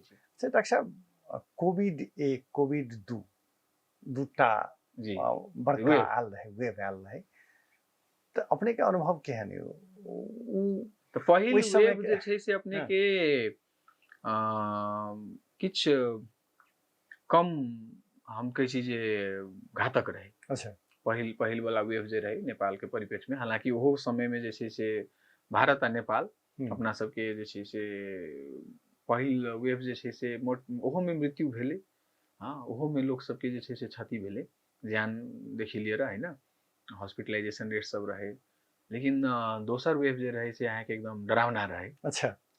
छै। अच्छा डॉक्टर साहब, कोविड 1, कोविड 2 दूटा जी बड़का वेव। आयल रहै, वेव आयल रहै, तऽ अपने के अनुभव केहन यौ? तऽ पहिल ओहि समय वेव के जे छै से अपने के किछु कम हम कहै छी जे घातक रहै। पहिल पहिल वाला वेव जे रहै नेपाल के परिप्रेक्ष्य में, हालांकि ओहो समय में जे छै से भारत आ नेपाल अपना सबके जे छै से पहिल वेव जे छै से ओहो में मृत्यु भेलै। हाँ, ओहो में लोक सबके जे छै से क्षति भेलै, जान देखि लिअ रहै ने, हॉस्पिटलाइजेशन रेट सब रहै। लेकिन दोसर वेव जे रहै से अहाँके एकदम डरावना रहै।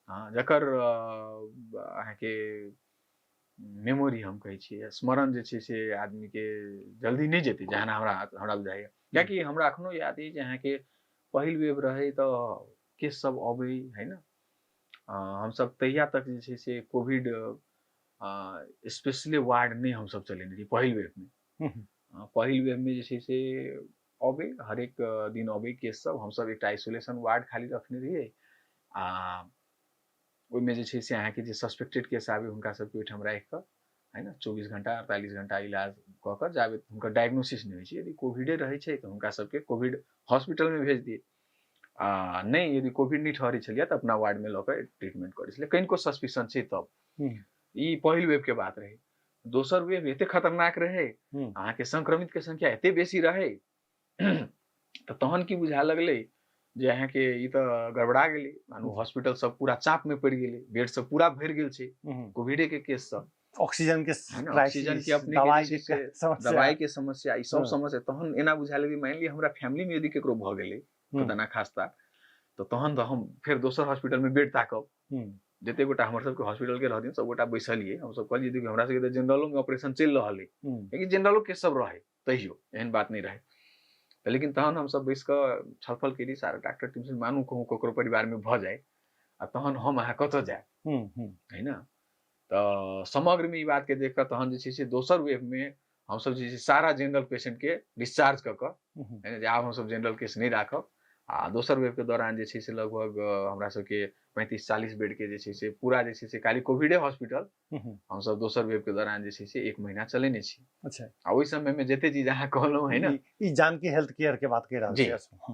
हाँ, जकर अहाँके मेमोरी हम कहै छियै, स्मरण जे छै से आदमी के जल्दी नहि जेतै, जहन हमरा हमरा बुझाइया। कियाकि हमरा अखनो याद अछि जे अहाँके पहिल वेव रहै तऽ केस सब अबै है ने, हमसब तहिया तक जे छै से कोविड स्पेशली वार्ड नहि हमसब चलेने रही पहिल वेव में। पहिल वेव में जे छै से अबै, हरेक दिन अबै केस सब, हमसब एकटा आइसोलेशन वार्ड खाली रखने रहियै आ ओहिमे जे छै से अहाँके जे सस्पेक्टेड केस आबै हुनका सबके ओहिठाम राखि कऽ है ने 24 घंटा 48 घंटा इलाज कऽ कऽ जाबे हुनकर डायग्नोसिस नहि होइ छै, यदि कोविडे रहै छै तऽ हुनका सबके कोविड हॉस्पिटलमे भेज दियै, आ नहि यदि कोविड नहि ठहरै छलियै तऽ अपना वार्डमे लऽ कऽ ट्रीटमेंट करै छलियै, कनिको सस्पिशन छै तब। ई पहिल वेव के बात रहै। दोसर वेव एते खतरनाक रहै, अहाँके संक्रमित के संख्या एते बेसी रहै, तऽ तहन की बुझा लगलै जे अहाँके ई तऽ गड़बड़ा गेलै, मानू हॉस्पिटल सब पूरा चाप में पड़ि गेलै, बेड सब पूरा भरि गेल छै कोविडे के केस सब, ऑक्सीजन के है ना, ऑक्सीजन के अपने के दवाई जे के छै से समस्या, दवाई के समस्या, ई सब समस्या। तहन एना बुझा लगलै मानि लिअ हमरा फैमिली में यदि केकरो भऽ गेलै खुदा ना खास्ता, तऽ तहन तऽ हम फेर दोसर हॉस्पिटल में बेड ताकब। जते गोटा हमर सबके हॉस्पिटल के रहथिन सब गोटा बैसलियै, हमसब कहलियै देखियौ हमरा सबके तऽ जनरलो में ऑपरेशन चलि रहल अइ, लेकिन जनरलो केस सब रहै तहियो, एहन बात नहि रहै। लेकिन तहन हमसब बैस कऽ छलफल केली सारा डॉक्टर टीम से, मानू कहूँ ककरो परिवार में भऽ जाय आ तहन हम अहाँ कतऽ जायब, है ना। तऽ समग्र में ई बात के देख कऽ तहन जे छै से दोसर वेव में हमसब जे छै सारा जनरल पेशेंट के डिस्चार्ज कऽ कऽ, है ना, जे आब हमसब जनरल केस नहि राखब। आ दोसर वेव के दौरान जे छै से लगभग हमरा सबके 35-40 बेड के जे छै से पूरा जे छै से खाली कोविडे हॉस्पिटल हमसब दोसर वेव के दौरान जे छै से 1 महीना चलेने छी। आ ओहि समय में जते चीज अहाँ कहलहुँ है ना, ई जानकी हेल्थ केयर के बात कहि रहल जी। छी।